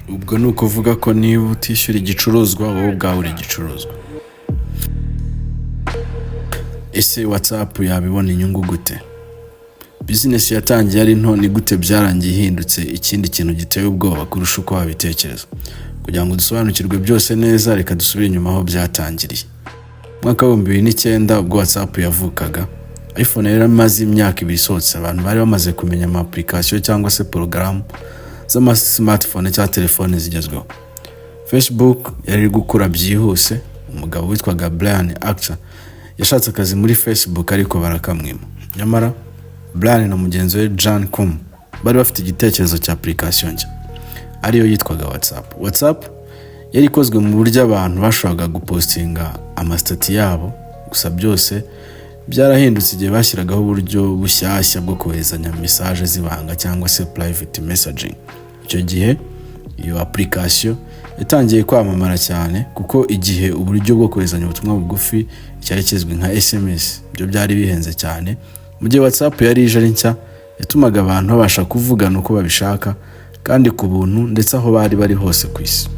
Ubwo ni ukuvuga ko niba utishyura igicuruzwa, wowe ubwawe uri igicuruzwa. Ese WhatsApp yabibona inyungu gute? Bizinesi yatangiye ari nto, ni gute byarangiye ihindutse ikindi kintu giteye ubwoba kurusha uko wabitekereza? Kugira ngo dusobanukirwe byose neza, reka dusubire inyuma aho byatangiriye. Mu mwaka wa 2009, ubwo WhatsApp yavukaga, iPhone yari imaze imyaka 2 isohotse. Abantu bari bamaze kumenya ama application cyangwa se porogaramu z'ama smartphone cyangwa telefone zigezweho. Facebook yari iri gukura byihuse. Umugabo witwaga Brian Acton yashatse akazi muri Facebook ariko barakamwima. Nyamara Brian na mugenzi we Jan Koum bari bafite igitekerezo cya application nshya, ariyo yitwaga WhatsApp. WhatsApp yari ikozwe mu buryo abantu bashoboraga gupostinga ama status yabo gusa. Byose byarahindutse igihe bashyiragaho uburyo bushyashya bwo koherezanya message z'ibanga cyangwa se private messaging. Icyo gihe iyo application yatangiye kwamamara cyane, kuko igihe uburyo bwo koherezanya ubutumwa bugufi, cyari kizwi nka SMS, byo byari bihenze cyane, mu gihe WhatsApp yari ije ari nshya, yatumaga abantu babasha kuvugana uko babishaka kandi ku buntu, ndetse aho bari bari hose ku isi.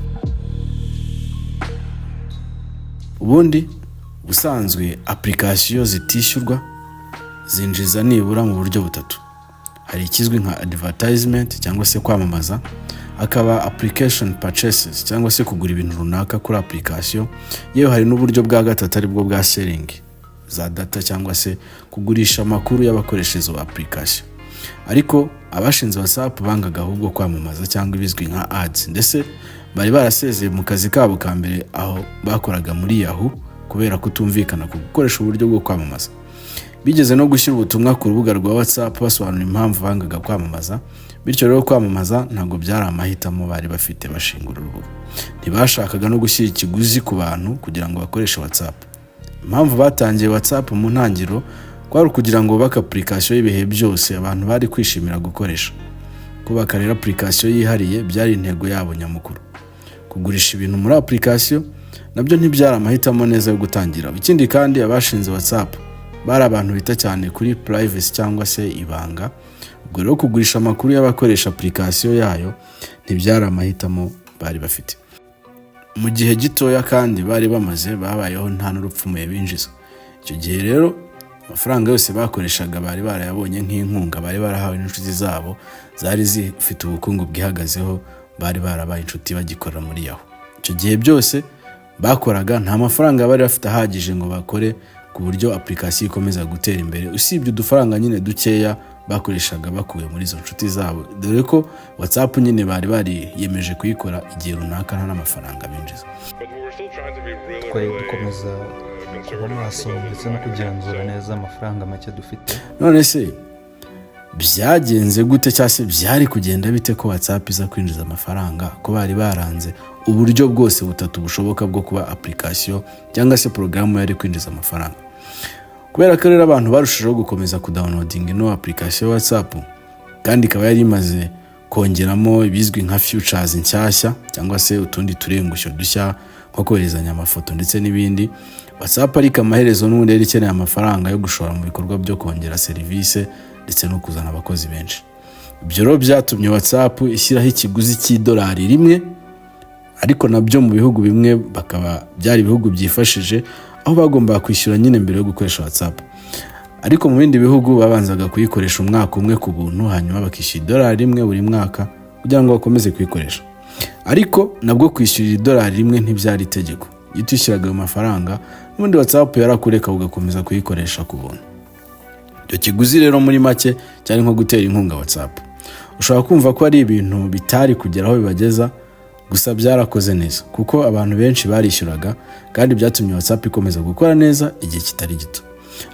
Ubundi ubusanzwe application zitishyurwa zinjiza nibura mu buryo butatu. Hari ikizwi nka advertisement cyangwa se kwamamaza, hakaba application purchases cyangwa se kugura ibintu runaka kuri application, yewe hari n'uburyo bwa gatatu, aribwo bwa selling za data cyangwa se kugurisha amakuru y'abakoresha izo application. Ariko abashinze WhatsApp bangaga ahubwo kwamamaza cyangwa ibizwi nka ads, ndetse bari barasezeye mu kazi kabo ka mbere aho bakoraga muri Yahoo kubera kutumvikana ku gukoresha uburyo bwo kwamamaza. Bigeze no gushyira ubutumwa ku rubuga rwa WhatsApp basobanura impamvu bangaga kwamamaza. Bityo rero kwamamaza ntabwo byari amahitamo bari bafite bashinga uru rubuga. Ntibashakaga no gushyira ikiguzi ku bantu kugira ngo bakoreshe WhatsApp. Impamvu batangiye WhatsApp mu ntangiriro kwari ukugira ngo bubake application y'ibihe byose abantu bari kwishimira gukoresha. Kubaka rero application yihariye byari intego yabo nyamukuru. Kugurisha ibintu muri application nabyo ntibyari amahitamo neza yo gutangira. Ikindi kandi, abashinze WhatsApp bari abantu bita cyane kuri privacy cyangwa se ibanga. Ubwo rero kugurisha amakuru y'abakoresha application yayo ntibyari amahitamo bari bafite. Mu gihe gitoya kandi bari bamaze babayeho, nta n'urupfumuye binjiza. Icyo gihe rero amafaranga yose bakoreshaga bari barayabonye nk'inkunga bari barahawe n'inshuti zabo zari zifite ubukungu bwihagazeho, bari barabaye inshuti bagikorera muri Yahoo. Icyo gihe byose bakoraga, nta mafaranga bari bafite ahagije ngo bakore ku buryo application ikomeza gutera imbere, usibye udufaranga nyine dukeya bakoreshaga bakuye muri izo nshuti zabo, dore ko WhatsApp nyine bari bariyemeje kuyikora igihe runaka nta n'amafaranga binjiza. Twari dukomeza kuba maso ndetse no kugenzura neza amafaranga make dufite. None se byagenze gute, cyangwa se byari kugenda bite ko WhatsApp iza kwinjiza amafaranga, ko bari baranze uburyo bwose butatu bushoboka bwo kuba application cyangwa se porogaramu yari kwinjiza amafaranga? Kubera ko rero abantu barushijeho gukomeza kudownloadinga ino application ya WhatsApp, kandi ikaba yari imaze kongeramo ibizwi nka features nshyashya cyangwa se utundi turengushyo dushya nko koherezanya amafoto ndetse n'ibindi, WhatsApp ariko amaherezo n'ubundi yari ikeneye amafaranga yo gushora mu bikorwa byo kongera serivisi ndetse no kuzana abakozi benshi. Ibyo rero byatumye WhatsApp ishyiraho ikiguzi cy'idolari 1, ariko nabyo mu bihugu bimwe bakaba byari ibihugu byifashije, aho bagombaga kwishyura nyine mbere yo gukoresha WhatsApp. Ariko mu bindi bihugu babanzaga kuyikoresha umwaka umwe ku buntu, hanyuma bakishyura idolari 1 buri mwaka kugira ngo bakomeze kuyikoresha. Ariko nabwo kwishyura idolari 1 ntibyari itegeko. Iyo utishyuraga ayo mafaranga, n'ubundi WhatsApp yarakureka ugakomeza kuyikoresha ku buntu. Icyo kiguzi rero muri make cyari nko gutera inkunga WhatsApp. Ushobora kumva ko ari ibintu bitari kugera aho bibageza, gusa byarakoze neza kuko abantu benshi barishyuraga, kandi byatumye WhatsApp ikomeza gukora neza igihe kitari gito.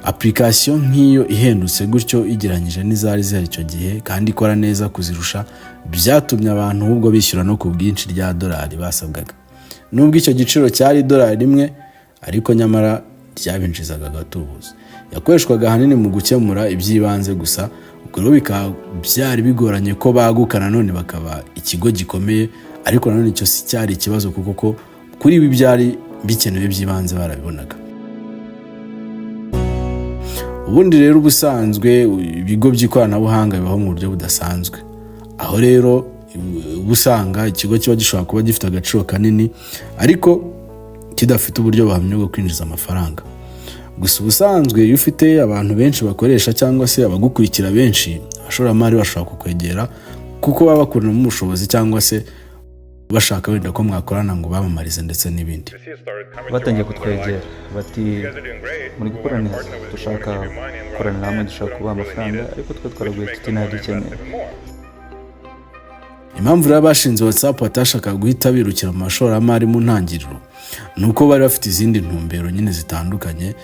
Application nk'iyo ihendutse gutyo igereranyije n'izari zihari icyo gihe kandi ikora neza kuzirusha, byatumye abantu ahubwo bishyura no ku bwinshi rya dolari basabwaga. Nubwo icyo giciro cyari idolari 1, ariko nyamara ryabinjizaga agatubutse. Yakoreshwaga ahanini mu gukemura iby'ibanze gusa. Ubwo rero bikaba byari bigoranye ko baguka nanone bakaba ikigo gikomeye, ariko nanone icyo si cyari ikibazo, kuko ko kuri ibi byari bikenewe by'ibanze barabibonaga. Ubundi rero ubusanzwe ibigo by'ikoranabuhanga bibaho mu buryo budasanzwe, aho rero Uba usanga ikigo kiba gishobora kuba gifite agaciro kanini ariko kidafite uburyo buhamye bwo kwinjiza amafaranga. Gusa ubusanzwe iyo ufite abantu benshi bakoresha cyangwa se abagukurikira benshi, abashoramari bashobora kukwegera kuko baba bakuranamo ubushobozi cyangwa se bashaka wenda ko mwakorana ngo bamamarize ndetse n'ibindi. Batangiye kutwegera bati: "Muri gukora neza, dushaka gukorana namwe, dushaka kubaha amafaranga." Ariko twe twaraguye tuti: "Ntayo dukeneye." Impamvu rero abashinze WhatsApp batashakaga guhita birukira mu bashoramari mu ntangiriro ni uko bari bafite izindi ntumbero nyine zitandukanye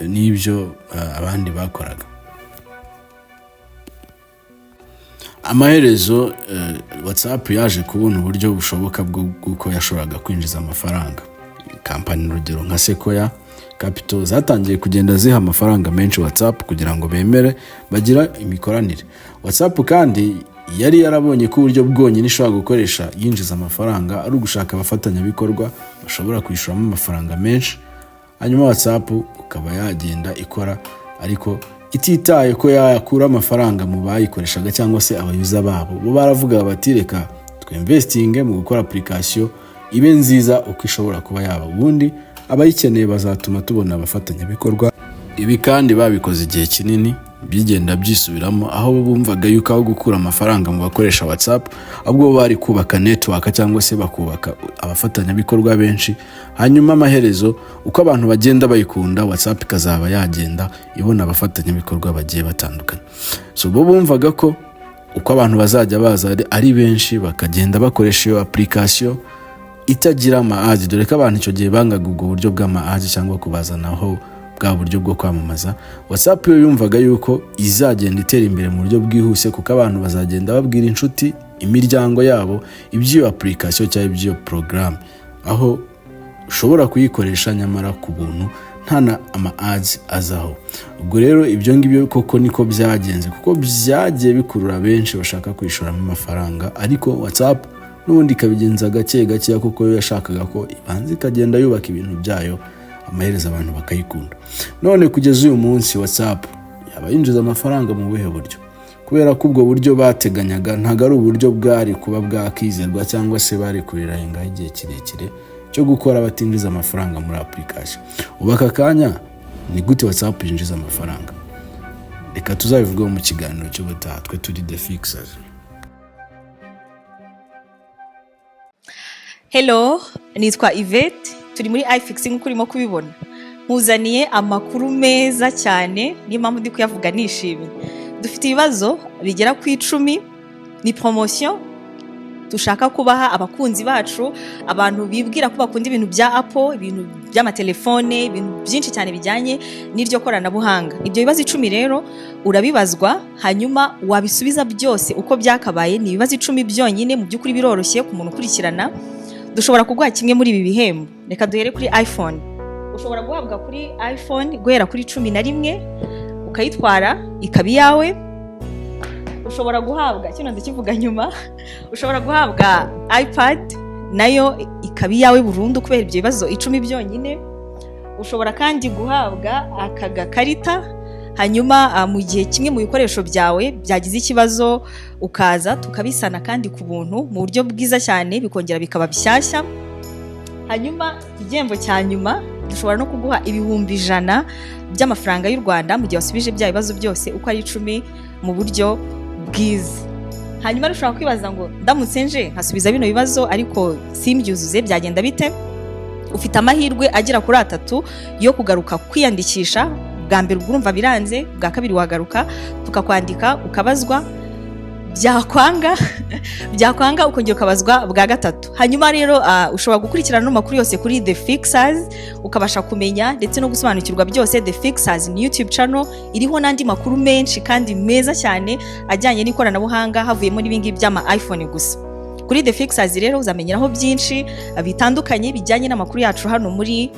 n'ibyo abandi bakoraga. Amaherezo WhatsApp yaje kubona uburyo bushoboka bw'uko yashoboraga kwinjiza amafaranga. Kampani urugero nka Sequoia Capital zatangiye kugenda ziha amafaranga menshi WhatsApp kugira ngo bemere bagira imikoranire. WhatsApp kandi yari yarabonye ko uburyo bwonyine ishobora gukoresha yinjiza amafaranga ari ugushaka abafatanyabikorwa bashobora kwishyuramo amafaranga menshi, hanyuma WhatsApp ikaba yagenda ikora ariko ititaye ko yakura amafaranga mu bayikoreshaga cyangwa se aba user babo. Bo baravuga bati: "Reka twinvestinge mu gukora application ibe nziza uko ishobora kuba yaba, ubundi abayikeneye bazatuma tubona abafatanyabikorwa." Ibi kandi babikoze igihe kinini bigenda byisubiramo, aho bumvaga yuko aho gukura amafaranga mu bakoresha WhatsApp ahubwo bari kubaka network cyangwa se bakubaka abafatanyabikorwa benshi, hanyuma amaherezo uko abantu bagenda bayikunda WhatsApp ikazaba yagenda ibona abafatanyabikorwa bagiye batandukanye. So bo bumvaga ko uko abantu bazajya baza ari benshi bakagenda bakoresha iyo application itagira ama ads, dore ko abantu icyo gihe bangaga ubwo buryo bw'ama ads cyangwa kubazanaho bwa buryo bwo kwamamaza. WhatsApp yo yumvaga yuko izagenda itera imbere mu buryo bwihuse kuko abantu bazagenda babwira inshuti, imiryango yabo iby'iyo application cyangwa iby'iyo porogaramu, aho ushobora kuyikoresha nyamara ku buntu, nta na ama ads azaho. Ubwo rero ibyo ngibyo koko niko byagenze, kuko byagiye bikurura benshi bashaka kwishoramo amafaranga, ariko WhatsApp n'ubundi ikabigenza gake gakeya kuko yo yashakaga ko ibanza ikagenda yubaka ibintu byayo, amaherezo abantu bakayikunda. None kugeza uyu munsi WhatsApp yaba yinjiza amafaranga mu buhe buryo? Kubera ko ubwo buryo bateganyaga ntabwo ari uburyo bwari kuba bwakizerwa cyangwa se bari kurirahingaho igihe kirekire cyo gukora batinjiza amafaranga muri application. Ubu aka kanya ni gute WhatsApp yinjiza amafaranga? Reka tuzabivugeho mu kiganiro cy'ubutaha. Twe turi The Fixers. Hello, nitwa Yvette, turi muri iFix nk'uko urimo kubibona. Nkuzaniye amakuru meza cyane, niyo mpamvu ndi kuyavuga nishimye. Dufite ibibazo bigera ku 10, ni promotion dushaka kubaha abakunzi bacu, abantu bibwira ko bakunda ibintu bya Apple, ibintu by'amatelefone, ibintu byinshi cyane bijyanye n'iryo koranabuhanga. Ibyo bibazo 10 rero urabibazwa, hanyuma wabisubiza byose uko byakabaye. Ni ibibazo 10 byonyine, mu by'ukuri biroroshye ku muntu ukurikirana. Dushobora kuguha kimwe muri ibi bihembo. Reka duhere kuri iPhone. Ushobora guhabwa kuri iPhone guhera kuri 11 ukayitwara ikaba iyawe. Ushobora guhabwa kino, ndakivuga nyuma. Ushobora guhabwa iPad nayo ikaba iyawe burundu kubera ibyo bibazo 10 byonyine. Ushobora kandi guhabwa aka gakarita, hanyuma mu gihe kimwe mu bikoresho byawe byagize ikibazo ukaza tukabisana kandi ku buntu mu buryo bwiza cyane, bikongera bikaba bishyashya. Hanyuma igihembo cya nyuma, dushobora no kuguha 100,000 by'amafaranga y'u Rwanda mu gihe wasubije bya bibazo byose uko ari 10 mu buryo bwiza. Hanyuma ushobora kwibaza ngo: "Ndamutse nje nkasubiza bino bibazo ariko simbyuzuze, byagenda bite?" Ufite amahirwe agera kuri atatu yo kugaruka kwiyandikisha. Bwa mbere ubwo urumva biranze, bwa kabiri wagaruka tukakwandika ukabazwa, byakwanga ukongera ukabazwa bwa gatatu. Hanyuma rero ushobora gukurikirana ano makuru yose kuri The Fixers, ukabasha kumenya ndetse no gusobanukirwa byose. The Fixers ni YouTube channel iriho n'andi makuru menshi kandi meza cyane ajyanye n'ikoranabuhanga, havuyemo n'ibingibi by'ama iPhone gusa. Kuri The Fixers rero uzamenyeraho byinshi bitandukanye bijyanye n'amakuru yacu hano muri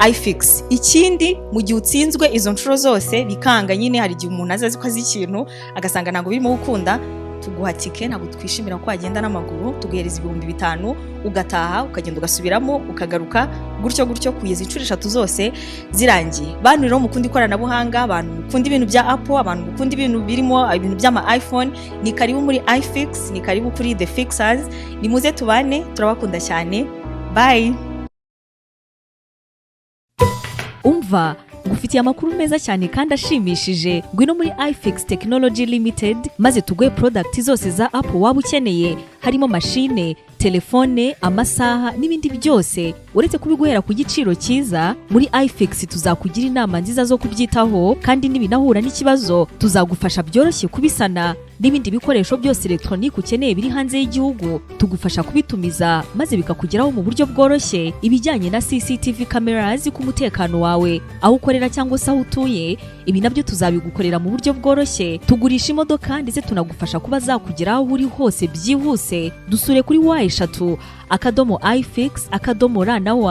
iFix. Ikindi, mu gihe utsinzwe izo nshuro zose bikanga nyine, hari igihe umuntu aza azi ko azi ikintu agasanga ntabwo birimo gukunda. Tuguha tike, ntabwo twishimira ko wagenda n'amaguru. Tuguhereza 5000, ugataha, ukagenda, ugasubiramo, ukagaruka, gutyo gutyo kugeza inshuro 3 zose zirangiye. Bantu rero mukunda ikoranabuhanga, abantu mukunda ibintu bya Apple, abantu mukunda ibintu birimo ibintu by'ama iPhone, ni karibu muri iFix, ni karibu kuri The Fixers. Nimuze tubane, turabakunda cyane. Bye. Umva, ngufitiye amakuru meza cyane kandi ashimishije. Ngwino muri iFix Technology Limited maze tuguhe product zose za Apple waba ukeneye, harimo mashine, telefone, amasaha n'ibindi byose. Uretse kubiguhera ku giciro cyiza, muri iFix tuzakugira inama nziza zo kubyitaho, kandi nibinahura n'ikibazo tuzagufasha byoroshye kubisana. N'ibindi bikoresho byose elegitoronike ukeneye biri hanze y'igihugu tugufasha kubitumiza maze bikakugeraho mu buryo bworoshye. Ibijyanye na CCTV cameras ku mutekano wawe aho ukorera cyangwa se aho utuye, ibi nabyo tuzabigukorera mu buryo bworoshye. Tugurisha imodoka ndetse tunagufasha kuba zakugeraho aho uri hose byihuse. Dusure kuri w3.ifix.rw.